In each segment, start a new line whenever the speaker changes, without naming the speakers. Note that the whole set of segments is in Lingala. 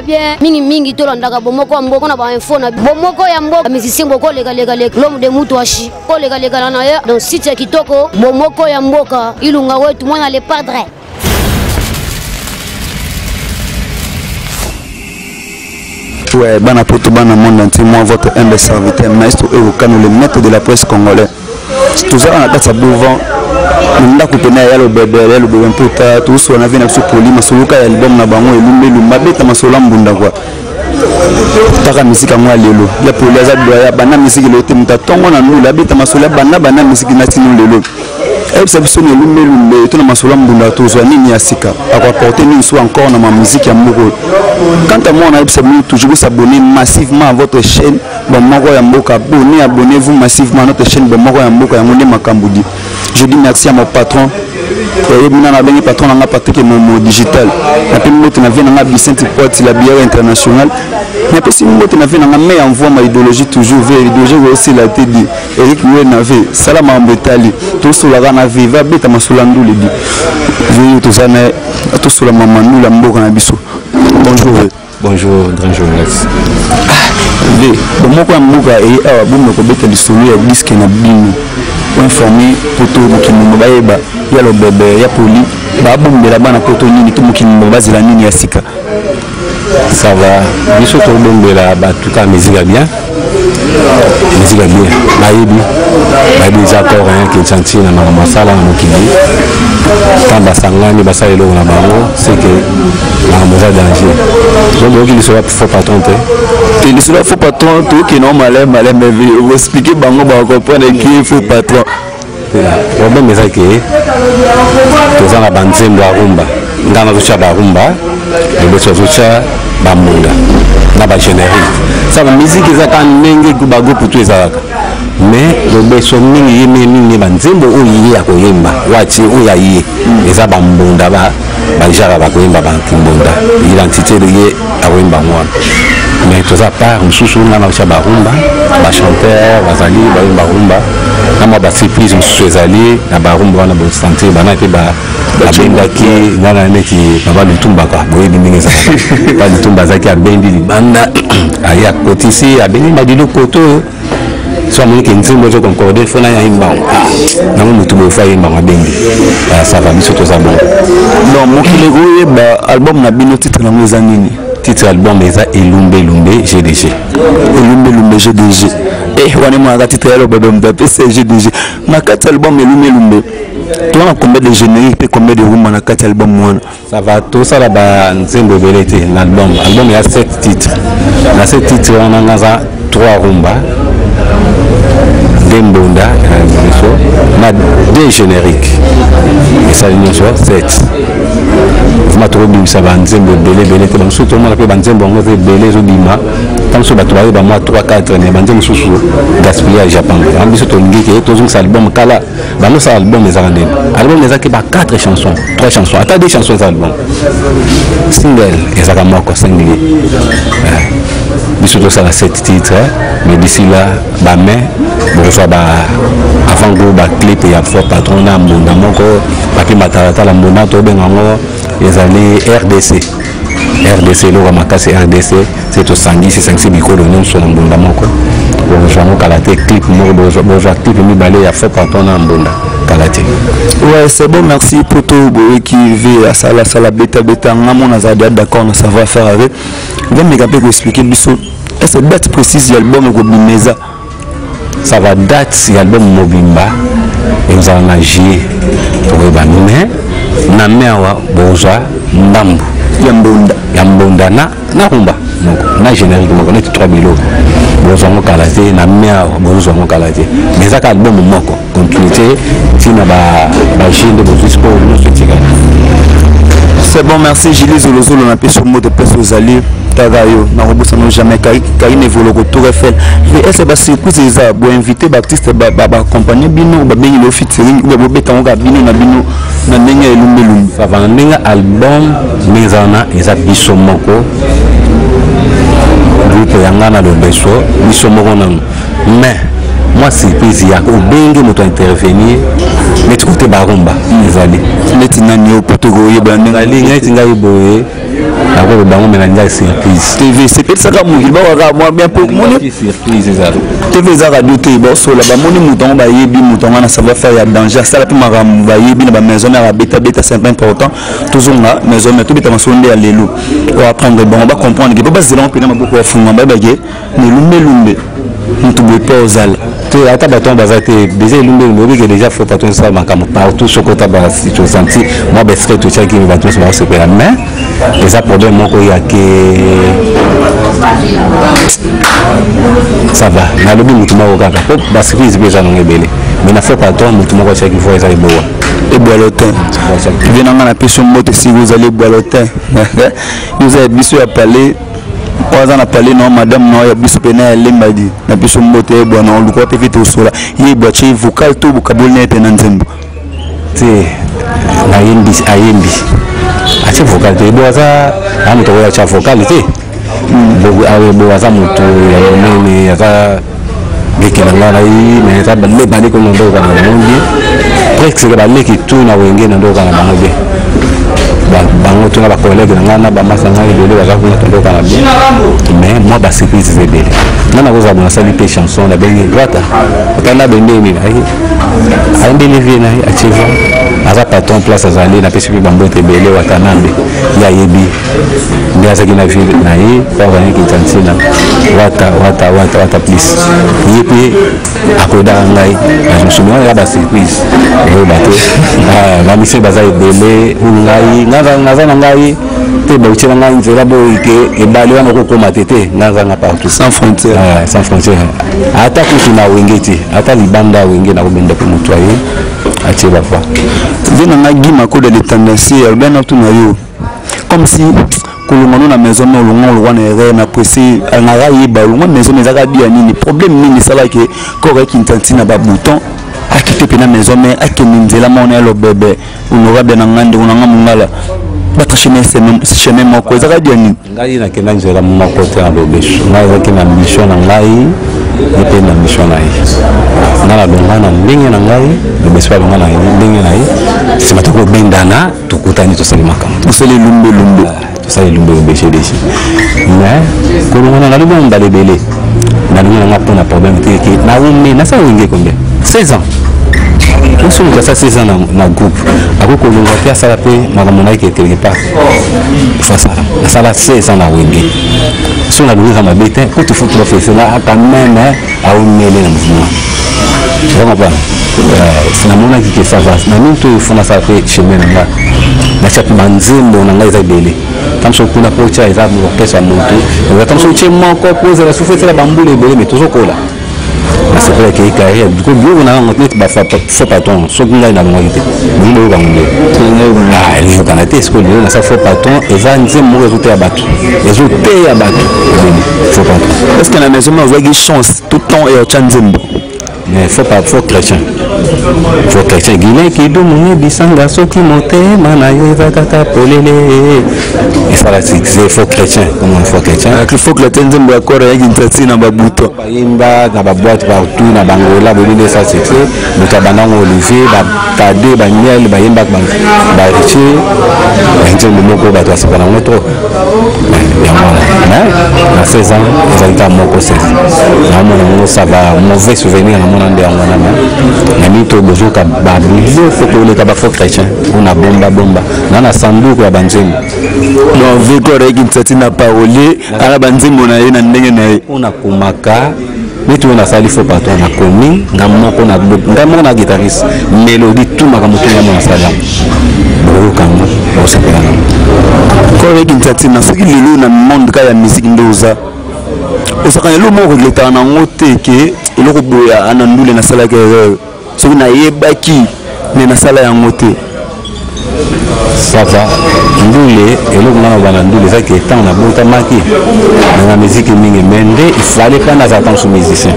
Bien mingi mingi tolandaka bomoko ya mboka na bainfo na bomoko ya mboka musicien bokolekalekaleka l'homme de mutu ashi kolekalekana na ye donc site ya kitoko bomoko ya mboka ilunga wetu mwana le padre.
Ouais, bana poto bana monde entier, moi votre humble serviteur, maestro Erokano, le maître de la presse congolais. Tozala na kati ya Bovan, na ndako pene ya Lobebe, ya Lobebe Mputa, tozosola na vie na biso poli, masolo kaka ya album na bango elumba elumba, beta masolo ya mbunda quoi. Taka misiki yango ya lelo, ya poli aza doya, banda misiki lelo te, moto atongo na ndula, abeta masolo ya banda banda misiki na tino lelo. Ayebisa biso na elumbe elumbe to na masolo ya mbunda tozwa nini ya sika, akoapporte nini so encore na ma musique ya mboka oyo. Quant à moi, nayebisa bino toujours bosabonner massivement à votre chaîne Bomoko ya Mboka, abonnez, abonnez-vous massivement à notre chaîne Bomoko ya Mboka, yango nde makambo di. Je dis merci à mon patron. Oyebi nga nabengi patron na nga Patrick Momo Digital. Napesi mbote na vie na nga Vicente Poiti, la bière internationale. Napesi mbote na vie na nga mais envoie ma idéologie toujours ve idéologie osila te di. Eric Moué na vie sala makambo etali tosolaka na vie va beta masolo ya ndule di. Vie toza na tosola mama ndule ya mboka na biso. Bonjour.
Bonjour grand journaliste.
Ah, ve bomoko ya mboka eye awa bombe kobeta lisolo ya disque na bino oinforme poto mokili mobimba bayeba ya lobebe ya poli babombela bana poto nini to mokili mobimba bazela nini ya sika.
Ça va, biso tobombela bato kaka musique ya bien, musique ya bien, bayebi bayebi eza accord hein, Kinshasa na makambo asala na mokili ntango basangani basala eloko na bango c'est que makambo eza danger. Donc boyoki lisolo ya faux patron te?
Te, lisolo ya faux patron tokende yango maleme maleme, oexplike bango bacomprendre qui est faux patron.
Problème eza ke toza na banzembo ya rumba, nga nazotya barumba, lobeso azotya bambunda na bagénérique. Ça va, musique eza kaka ndenge bagroupe tout ezalaka, mais lobeso mingi ye mingi banzembo oyo ye akoyemba watie oyo aye eza bambunda bajara bakoyemba bakimbunda identité ye akoyemba yango wana. Mais toza part mosusu nga na otya barumba, bachanteur bazali bayemba rumba na mwa basurprise mosusu ezali na barumba wana, bosentir bana mpe babendaki nga na neti papa Lutumbaka, boyebi ndenge ezalaka. Papa Lutumba azalaki abendi libanda, aye akotisi abendi madilu koto oyo so amoni ke nzembo ezo concorde fo na yayemba nango motu boye fo ayemba ngo abendi. Ça va, biso toza bongo.
Donc mokili ekoyeba album na bino titre nango eza nini?
Titre album eza Elumbe Lumbe GDG.
Elumbe Lumbe GDG. Wana emonaka titre ya Lobebe moto apesa GDG. Na kati ya album Elumbe Lumbe toza na combien de générique mpe combien de rumba na kati ya album wana?
Ça va, tosala ba nzembo ebele te na album. Album ya 7 titres. Na 7 titres wana naza 3 rumba, 2 mbunda biso na 2 génériques. Esali nyonso 7. Vraiment tokobimisa ba nzembo ebele ebele te, bamosusu tomona mpe ba nzembo yango eza ebele ezobima. Ntango mosusu bato bayeba mwa 3 4 mais ba nzembo mosusu gaspillage ya pamba. Yango biso tolingi ke tozongisa album kala. Bango sala album ezaka ndenge album ezaki ba 4 chansons, 3 chansons, ata 2 chansons eza album. Single ezaka moko single. Biso tosala 7 titres, mais d'ici là ba main bokozwa ba avant goût ba clip ya faux patron na mbunda moko papi matalatala mbunda tobenga yango ezali RDC. RDC eloko ya makasi RDC se tosangisi sangisi bikolo nyonso na mbunda moko bokozwa yango kala te clip moko bokozwa clip mibale ya faux patron na mbunda kala te.
Ouais, c'est bon, merci poto boyeki v asala sala beta beta nga mona azala déjà d'accord na savoir faire avec. Nzambe mpe koexplike biso est-ce date précise ya album ekobima eza?
Ça va, date ya album mobimba ezala na juillet tokoyeba, mais na mai awa bozwa ndambu
ya mbunda
ya mbunda na rumba moko na générique moko neti 3 biloko bozwa yango kala te na mai awa bozwa yango kala te, mais eza kaka album moko continuité ntina ba jeu nde bozwi sikoyo nyonso etikali.
C'est bon, merci Julie Zolozolo na peso mbote place ozali kaka yo nakobosana jamais Karine Evoloko Tour Eiffel. Est-ce ba surprise eza bo inviter ba artiste ba ba accompagner bino ba bengi lo featuring ou ba beta ngo bino na bino na ndenge ya elumbe lumbe.
Ça va na ndenge album ndenge eza wana eza biso moko groupe ya nga na Lobeso biso moko nanu mais mwa surprise ya obenge moto intervenir neti kote barumba ezali
neti nani yo po tokoyeba ndenge
ali neti ngai boye nakoloba bango me nalinga surprise
tv sepelisaka mokili bakaka mwa bien po moni
surprise ezali
tv eza radio te baosola bamoni moto yango bayebi moto yango na savoir faire ya danger asala mpe makambo bayebi na bamaison mare abetabeta c'est un peu important tozonga maison mare tobeta masolo nde ya lelo oapprendre bango bacomprendre ke po bazela ngo mpena maboko ya funga bayebake Melumbelumbe mutu boye po ozala
te ata bato wana baza te deja elumbelumbe obike deja fo bato nyonso makambo partout soki ota tosanti mwa baextrait totiaki bato nyonso bakosepela mais eza problème moko ya ke ça va nalobi motu moko kaka po basurprise mpe eza nango ebele mais na fo patron motu moko atiaki voi eza ebowa
ebwalotin vie na ngai napesi yo mbote esika ozali ebwalotin yo oza ya biso ya palais oyo aza na palais na madame na ya biso pena ya lembadi na biso mbote ye bwana oluka mpe vite osola ye bwatie vocal to bokaboli na ye mpe na nzembo
te ayembi ayembi atie vocal te ebo aza a moto akoya atya vocal te ebo aza moto ya monene aza leki na ngai nayebi mais eza baleki na ndoka na bango bien presque baleki tout na wenge na ndoka na bango bien bango tuna bacollègue na ngai na bamasa ngai ebele baza kuna tondoka na bien mais mwa basurprise eza ebele nga nakozala bo nasali mpe chanson nabengi wata otanda bendeni na ye ayembeli vie na ye atie voix aza patron place azali napesi mpe bambote ebele watanambe ye ayebi nde azalaki na ville na ye mpo azalaki kintantina wata wata wata wata plus ye mpe akodaka ngai nazosumi wana eza basurprise oyeba te ah, bamisie baza ebele ngai naza na ngai te bautiela ngai nzela boye ke ebale wana okokoma te te ngai nazanga partout
sans frontière
ah, sans frontière ata kutu na wenge te ata libanda ya wenge nakobenda mpe moto aye atie bavoi
vie na ngai gi makoda de tendancier alobi na tuna yo comme si kolongwa no na maison mère olongwa olongwa na erreur na presse alingaka ayeba olongwa maison mère ezaka bi ya nini problème nini esalaki koro ekinta ntina babouton akite mpe na maison mère akende nzela moko na ya lobebe honorable na ngai ndeko na ngai mongala batrache na chemin moko ezaka bi ya nini
ngai nakenda nzela moko te na lobeso ngai ezalaki na mission na ngai ye mpe na mission na ye ngai nalongwa na ndenge na ngai lobeso alongwa na ndenge na ye nsima tokobendana tokutani tosali makambo
tosali elumbe elumbe
ah, tosali elumbe elumbe cdc mais kolongwa na nalobi mbala ebele nalingi nanga mpona problème te ke nawume nasala wenge combien 16 ans oso moto asala 16 ans na, na groupe akoki kolongwa te asala mpe makambo na ye ke quelque part fo asala asala 16 ans na wenge so nalingi eza mabe te kutu fo professionnel quand même aumele na mouvement oza comprendre euh, namonaki ke ça va na minute oyo fo nasala mpe chemin na nga natya mpe banzembo na ngai eza ebele ntango soki kuna mpo otya eza orchestre ya motu eza ntango soki otye moko mpo ozala sufu esala bambula ebele mai tozokola nasepelaki ye carrière duko biloko na yango neti bafaux patron soki ngai nalongaki te bongo boyoka ngo nde elingokana te sikoyo lelo nasa faux patron eza nzembo moko ezoteya bato ezoteya bato ebele faux patron
est ce que na maison mère ozwaki chance tout temps ya otya nzembo
mais faux pas faux chrétien faux chrétien guilin kidumu yebisanga soki motema na yo eza kaka polele esala succès faux chrétien comment faux chrétien
faux chrétien nzembo ya kora ya kinshasa na babuto
bayemba na baboite partout na bangola boyebi nde esa succès moto abandango olivier bakade bamiel bayembaka baritie nzembo moko bato basepela yango trop yango wana mais na 16 ans ezali kaka moko 16 naomona yango ça va mauvais souvenir namona nde yango wana mais na mingi to bozoka babiloko koleka bafaux chrétien oyo na bomba bomba na na sanduku ya banzembo
donc victor ayeki nsati na parolier ala banzembo na ye na ndenge na ye
oyo nakomaka neti oyo nasali faux patron nakomi nga moko na nga moko na guitariste mélodie tout makambo to nga moko nasali yango bokoyoka yango bokosepela nango
koreki ntatina soki lelo na monde ka ya musique nde oza ozalaka na eloko moko regretaka na yango te ke eloko boye ana ndule nasalaki erreur soki nayebaki me nasala yango te.
Ça va. Ndule, eloko nga naloba na ndule eza ke ntango nabotamaki nanga miziki mingi me nde ifale mpe nazala ntango mosusu musicien.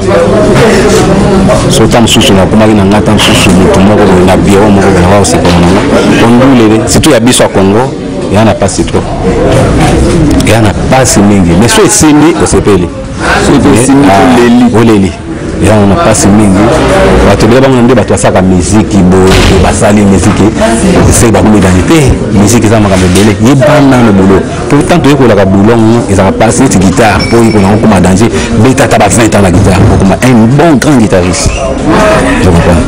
So ntango mosusu nakomaki na nga ntango mosusu motu moko boye na biro moko boye nakoka kosepela na nga po ndule surtout ya biso ya Congo eya na mpasi trop, eya na mpasi mingi, mais so esimbi osepeli, oleli. Eza na mpasi mingi. Bato ebele bango nde bato basalaka miziki boye, basali miziki eseki bakomi identité. Miziki eza makambo ebele. Yeba nano boulot, po tant toyekolaka boulot ngo ezalaka mpasi. Neti guitare, po oyekola yango koma danger, beta ata ba 20 ans na guitare, okoma un bon grand guitariste. Je comprends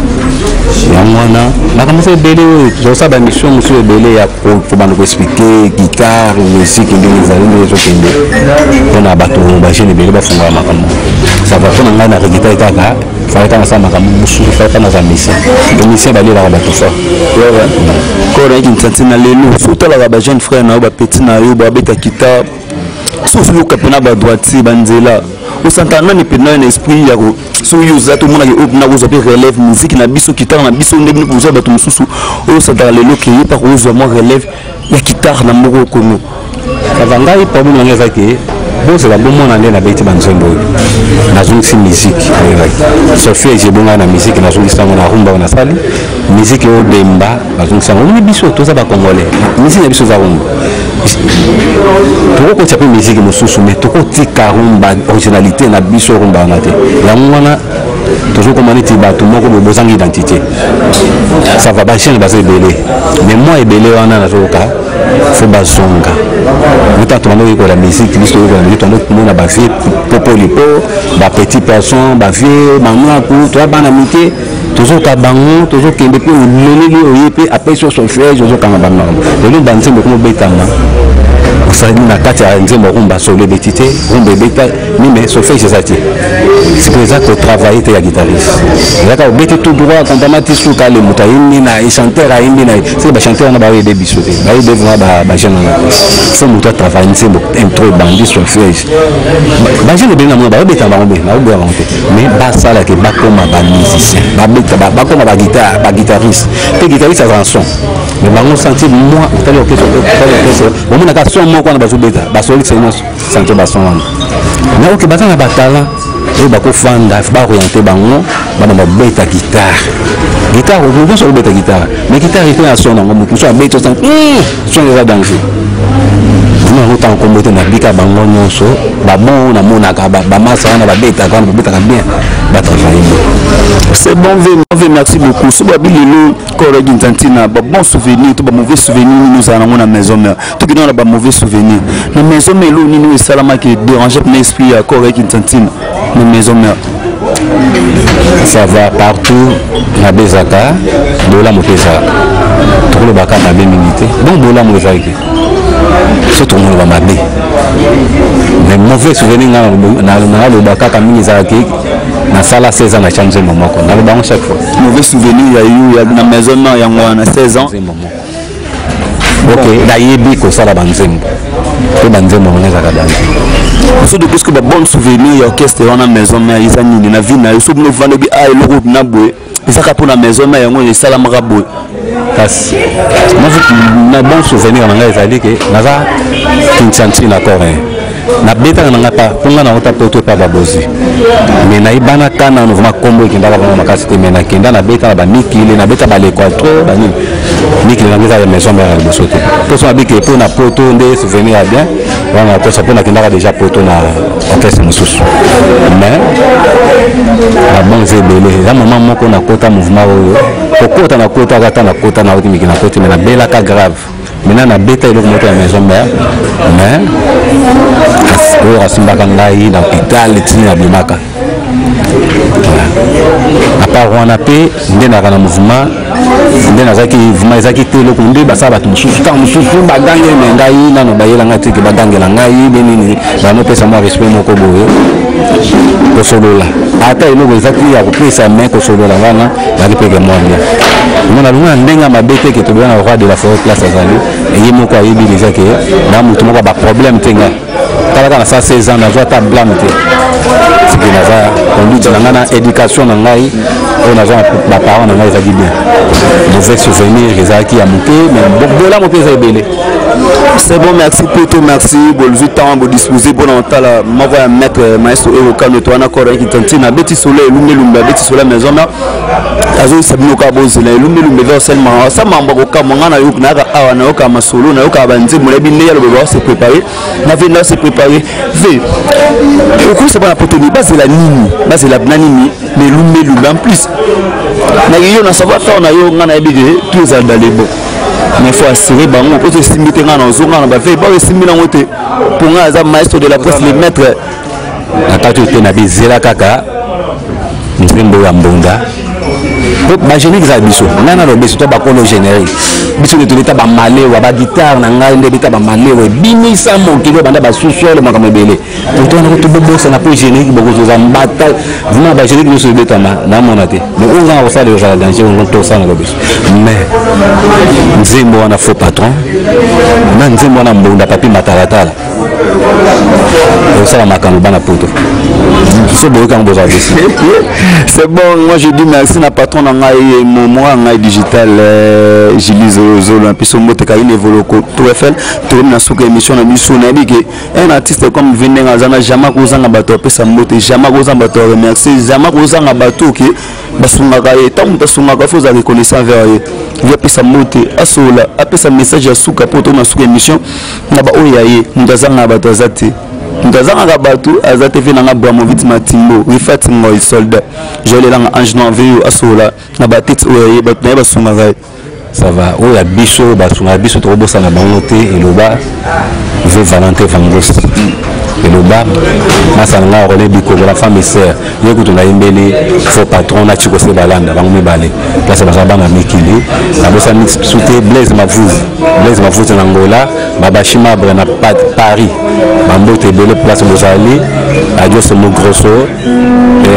yango wana makambo eza ebele oyo tozosala bamission mosusu ebele ya kobanda koexpliquer guitare, musique ndenge ezali, ndenge ezokende, mpona bato bajeune ebele bafungola makambo. Ça va. Mpona ngai na regretter kaka, fallait kaka nasala makambo mosusu, fallait kaka naza musicien. Musicien balelaka bato fort.
Koro nayaki nsanti na lelo, so otalaka bajeune frère na yo, bapetit na yo babeta guitare, so ozoyoka mpena badroitier banzela, osantaka nani mpena na esprit ya soki oza tomonaki oyo mpena kozwa mpe relève musique na biso, guitare na biso, nde bino kozwa bato mosusu oyo osantaka lelo ke ye mpa kozwa mwa relève ya guitare na mboka Congo?
Kaka ngai, problème na ngai eza ke bozela bomona nde nabeti banzembo oyo, nazongisi musique oyebaki solfège ebongai na musique, nazongisi yango na rumba oyo nasali musique oyo demba, nazongisi yango. Omoni, biso toza bacongolais, musique na biso eza rumba. Tokokotia mpe musique mosusu, mais tokotika rumba, originalité na biso rumba wana te. Yango wana tozokoma neti bato moko boye bozanga identité. Ça va, bajeune baza ebele, mais mwa ebele wana nazoyoka fo bazonga. Uta tobanda koyekola musique, biso toyekola musique, tobanda komona bavieux Popolipo, bapetit poisson, bavieux Manwaku. Toya bana mike, tozoka bango, tozokende mpe oleleli oye mpe apesi yo solfège, ozokanga bamakambo. Lelo banzembo ekoma obetama, osali na kati ya nzembo rumba, solo ebeti te, rumba ebeta mime, solfège eza te. Sikoyo eza kotravaille te ya guitariste, ezaka obeti tout droit, accompagnement ti suka. Ale moto ayembi na ye, chanteur ayembi na ye, seke bachanteur wana baoyede biso te, bayede vraiment bajeune wana te. Fo moto atravaille nzembo, intro ebandi, solfège. Bajeune ebele na mona baobeta bango be, baoboya bango te, mais basalaka bakoma bamusicien, babeta, bakoma baguitare, baguitariste mpe. Guitariste azala son, mais bango sentir moi otali orchestre, otali orchestre, omonaka son moko wana bazobeta, basoliste nyonso sentir bason wana. Mais ok, baza na batalent oyo bakofanda, baoriente bango, bana babeta guitare. Guitare, moto nyonso akobeta guitare, mais guitare ete na son yango, moto mosusu abeti, osan son eza danger. Yango ntango kombo te, nabika bango nyonso babon, namonaka bamasa wana babetaka wana, babetaka bien, batravaille bien.
C'est bon, V, merci beaucoup. So babi lelo koro Gintantina, ba bon souvenir to ba mauvais souvenir nini ozala nango na maison mère? Tokende na ba mauvais souvenir na maison mère, eloko nini oyo esalamaki déranger na esprit ya koro Gintantina na maison mère?
Ça va, partout mabe ezalaka, bolamu mpe ezalaka. Tokolobaka mabe mingi te. Bon, bolamu ezalaki, so tokomoloba mabe, mais mauvais souvenir nga naloba kaka mingi ezalaki nasala 16 ans na tia nzembo moko, naloba yango chaque fois.
Mauvais souvenir ya yo ya na maison mère, yango wana 16 ans?
Nzembo moko. Ok, nayebi kosala banzembo mpe banzembo yango ezalaka danger.
So de plus que babon souvenir ya orchestre wana maison mère eza nini na vie na yo? So bino ovanda obi a eloko na boye ezaka mpona maison mère, yango esalamaka boye?
Kasi na bon souvenir na ngai ezali ke naza Kinsanti na corps, nabetaka na ngai pa mpo ngai nauta poto epa babozi, mais nayebanaka nano vraiment kombo ekendaka vraiment makasi te. Mais nakenda, nabeta na bamikili, nabeta bal'Équateur, banini, mikili nango eza ya maison mère ya liboso te. Mpo so nabiki mpo na poto nde souvenir ya bien wana nakosa, mpo nakendaka déjà poto na orchestre mosusu. Mais babon eza ebele. Eza moment moko nakota mouvement oyo, kokota nakotaka, ata nakota nauti miki, nakoti, mais nabelaka grave. Maintenant nabeta eloko moko ya maison mère, mais oyo asimbaka ngai na hôpital tini nabimaka. À part wana mpe nde nayaka na mouvement, nde nazalaki vraiment, ezalaki te eloko nde basala bato mosusu. Ntango mosusu bagange, me ngai nano bayelanga teke bagangela ngai be nini, banopesa mwa respect moko boye, kosolola ata eloko ezaki ya kopesa, me kosolola wana ezalaki peke mwa bien. Ngo nalonga na ndenge ya mabe te ke toboya na roi de la forêt, place azali, ye moko ayebi déjà ke na motu moko ya baproblème te. Ngai talaka na sa 16 ans, nazwa ata blâme te. Siki naza conduite na ngai na éducation na ngai. Oyo nazwa na baparent na ngai ezalaki bien. Mauvais souvenir ezalaki ya moke, mais bolamu mpe eza ebele.
C'est bon, merci Poto, merci. Bolzu temps bo disposer pour otala moko ya maître maestro Ero Kano to wana kora ki tantine abeti soleil lumbe lumbe abeti soleil maison mère. Azo sabino ka bozela lumbe lumbe vers seulement ça mamba ko kamwa nga na yoka na awa na yoka masolo na yoka ba nzembo na binde ya lobo se préparer na venda se préparer ve okoyisa bana poto ni bazela nini bazela na nini mais lumbe lumbe en plus na yo na savoir faire na yo nga nayebi ke tout ezala dans les bons, mais faut assurer bango po esimbi te. Nga na ozonga na bave bao esimbi nango te mpo nga aza maestro de la presse, le maître.
Na kati oyo te, na bezela kaka nzembo ya mbonda po bagénérique eza biso. Ngai na lobeso to bakolo générique, biso nde tobeta bamalewa, baguitare na ngai nde ebeta bamalewa, ebimisa mokili oyo banda basusole makambo ebele. Poto wana tobobosana mpo générique bokozwa mbata. Vraiment, bagénérique nyonso ebetama namona te, mais oyo nga na kosala ezala danger. Ngo tosala na lobeso, mais nzembo wana faux patron na nzembo wana mbonda papi matalatala osala makambo. Bana poto so boyoki yango, bozala desi.
C'est bon, moi je dis merci na patron na ngai, momo ya ngai digital, Julie Zolozolo, na biso mbote Kaine Evoloko Tour Eiffel. Tokomi na suka émission na biso. Nayebi ke un artiste comme ve ndenge aza na, jamais kozanga bato apesa mbote, jamais kozanga bato ya remercier, jamais kozanga bato oke basungaka ye. Ntango moto asungaka, fo ozala reconnaissant envers ye. Ye apesa mbote, asola, apesa message ya suka mpo tokomi na suka émission na baoyo ya ye. Moto azangaka bato aza te, moto azangaka bato aza te. Ve nanga Bramovit Matimbo, Rifat Ngoi, soldat Joel Elanga, Ange Noir, veyo asola na batete oyo ya ye, bato na ye basungaka ye.
Ça va, oyo ya biso basungaka biso, tokobosana bango te. Eloba ve Valentin Vangos, eloba masala nga René Bikoko, la femme et sœur ye kutu nayembeli faux patron na Chiko se balanda bango mibale place baza bana mikili. Nabosani su te Blaise Mavuzi, Blaise Mavuzi na Angola, Babashi Mabre na Paris, bambote ebele place bozali. Adios mogroso.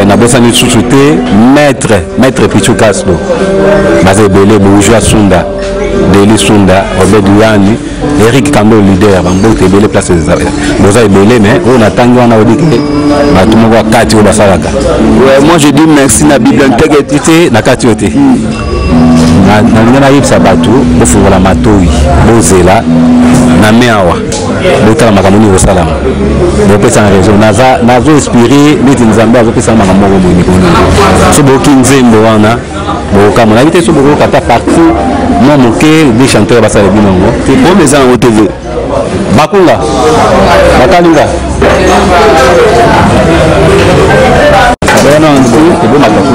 Nabosani lisusu te maître Pichu Caslo, baza ebele, Bourgeois Sunda, Deli Sunda, Robert Luyani, Eric Kando leader, bambote ebele place boza ebele. Mais oyo natangi wana, oyebi ke bato moko ya kati oyo basalaka.
Ouais, moi je dis merci na bibliothèque.
Te, na kati oyo te. Nalingi nayebisa bato bofungola matoi, bozela na me awa, botala makambo nini kosalama, bopesana raison. Nazo inspiré neti Nzambe azopesana makambo moko boye mikolo. So boyoki nzembo wana, bokokamwa. Nayebi te so bokoyoka ata partie mwa moke de chanteur basala bino yango.
Problème eza nango TV.
Bakunga bakalinga.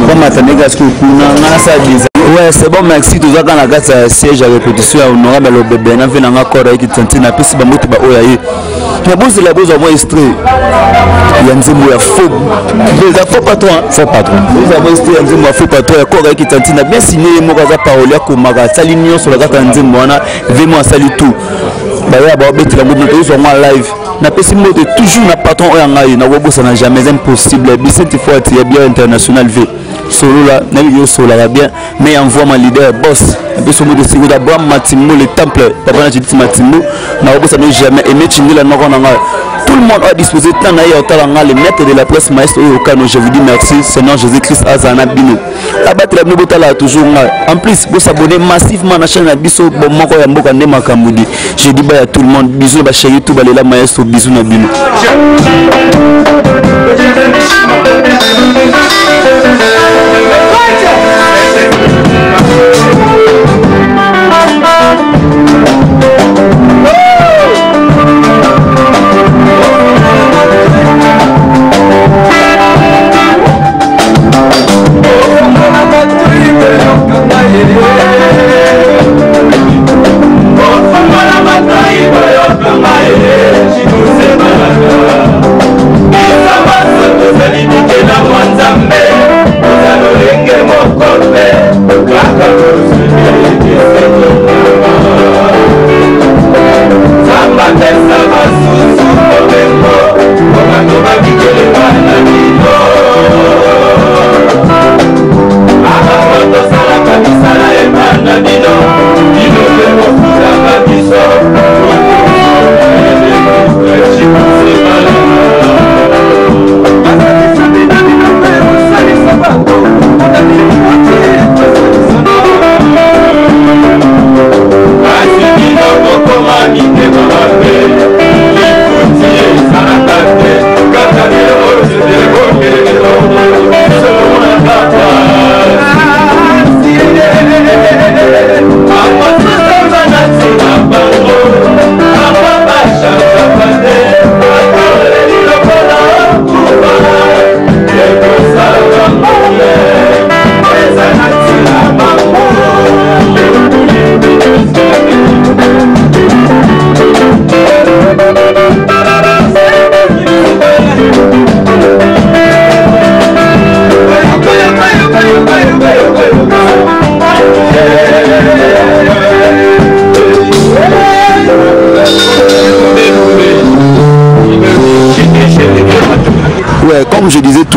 Bamata ndenge aski kuna nga nasala design. Ouais, c'est bon, merci. Toza kaka na kati ya siège ya répétition ya honorable Lobebe na mpe nanga kora ayeki tantine. Napesi bambote baoyo ya ye na bozela, bozwa mwa extrait ya nzembo ya faux, eza faux patron.
Faux patron.
Bozwa mwa extrait ya nzembo ya faux patron ya kora ayeki tantine, bien signé. Ye moko aza parole, akomaka, asali nyonso na kati ya nzembo wana. Vraiment asali tout, baya baobetela ngo bino, tozwa mwa live. Napesi mbote toujours na patron oyo ya ngai, nakobosana jamais, impossible, Bicente Foati ya bien international. V solola, nayebi yo osololaka bien, mais envoie ma leader boss. Napesi mbote sikoyo Abraham Matimbo, le temple papa na Judith Matimbo, nakobosana jamais. Aimé Chindela noko na ngai, tout le monde a disposé temps na ye ya otala nga, le maître de la presse, maestro oyo Okano. Je vous dis merci. Seigneur Jésus Christ azala na bino, abatela bino, botalaka toujours ngai. En plus, bosabonner massivement na chaîne na biso Bomoko ya Mboka nde makambo di. Je dis bye à tout le monde, bisous na bachéri tout balela maestro, bisous na bino.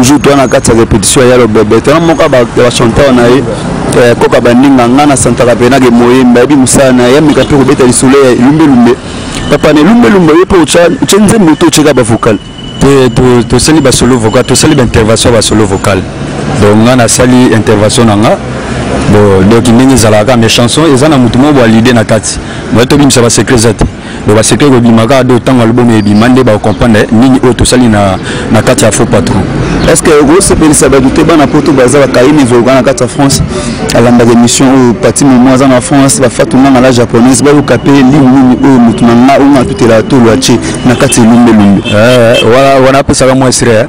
Toujours toa na kati ya répétition ya Lobebe, toa moko ya bachanteur na ye eh, koka baninga nga na santaka mpe nake moyemba ayebi mosala na ye, ameka mpe kobeta lisolo ya elumbelumbe. Papa na elumbelumbe, ye mpe otya nzembo to otyeka bavocal?
Te, tosali basolo vocal, tosali baintervention ya basolo vocal. Donc nga nasali intervention na nga. Bon, donc ndenge ezalaka, mais chanson eza na motu moko boalide na kati moye tobimisa basecret eza te. Donc basecret ekobima kaka do ntango album ebima nde bakocomprendre nini oyo tosali na kati ya Faux Patron.
Est ce que okosepelisa bato te? Bana Poto baza bakayini evoluka na kati ya France, alandaka émission oyo. Pati momo aza na France, bafatu nanga la japonaise, bayoka mpe lini nini oyo motu na nga oyo nga tutela tolo atie na kati elumbelumbe.
Wana apesaka mwa esre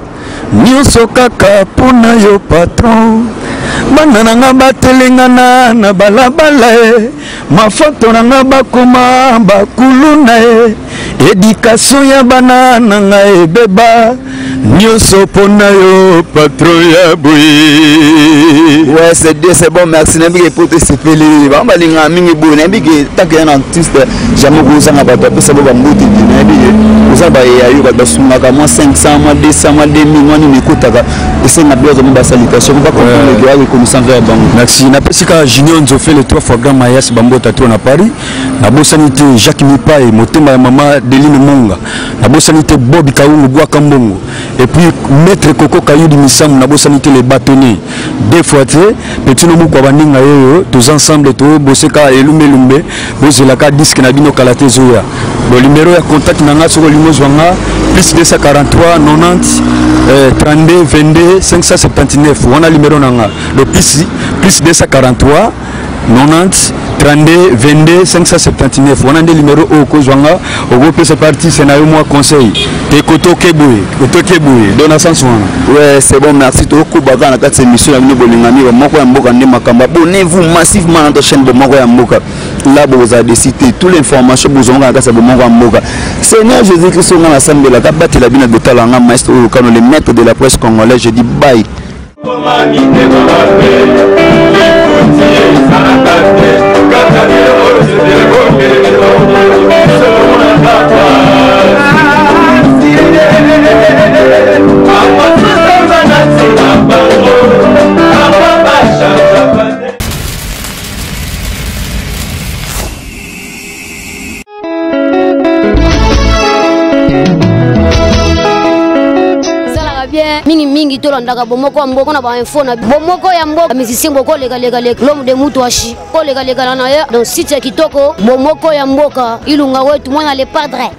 nyonso kaka mpona yo patron. Bana na nga batelengana na balabala e, mafoto na nga bakoma bakulu na ye, éducation ya bana na nga ebeba, nyonso mpona yo patron ya boye.
Ouais, c'est bien, c'est bon, merci. Nayebi ke poto esepeli bango, balingaka mingi boye. Nayebi ke tant que ya na artiste, jamais kozanga bato apesa bo bambote te. Nayebi ke oza bayeya yo, bato basungaka mwa 500, mwa 200, mwa 2000, mwa nini ekotaka, esenga mpe bazwa mwa basalutation po bacomprendre ke areconnaissant vers bango.
Merci. Napesi kaka Junior Nzofe, le trois fois grand mayas, bambota tro na Paris. Nabosani te Jacques Mipai, motema ya mama Deline Monga. Nabosani te Bob Kaungu, Bwaka Mbongo, et puis maître Koko Kayudi Misamu. Nabosani te les bâtonniers deux fois te, petit no moko baninga oyo toza ensemble, toboseka elumbelumbe. Bozelaka disque na bino, kala te ezoya. Bon, numéro ya contact na nga, soki olingi ozwa nga, plus 243 90 32 22 579. Wana numéro na nga. Donc plus 243 90 32 22 579, wana nde numéro oyo okozwa nga. Okopesa pe artiste na yo mwa conseil te, kote oke boye, kote oke boye, donc na sens wana.
Ouais, c'est bon, merci. Tokobaka na kati ya émission na bino bolingami, Bomoko ya Mboka nde makambo. Abonnez-vous massivement na notre chaîne Bomoko ya Mboka. Là bozala décité toute l'information bozwanga na kati ya Bomoko ya Mboka. Seigneur Jésus Christ nga nasambelaka, batela bino. Botala nga maestro oyo Kano, le maître de la presse congolais, je dis bye.
Esalaka bien mingimingi, tolandaka Bomoko ya Mboka na bainfo na Bomoko ya Mboka. Musicien bokolekalekaleka, l'homme de mutu ashi kolekalekana na ye. Donc site ya kitoko, Bomoko ya Mboka, Ilunga wetu mwana le padre.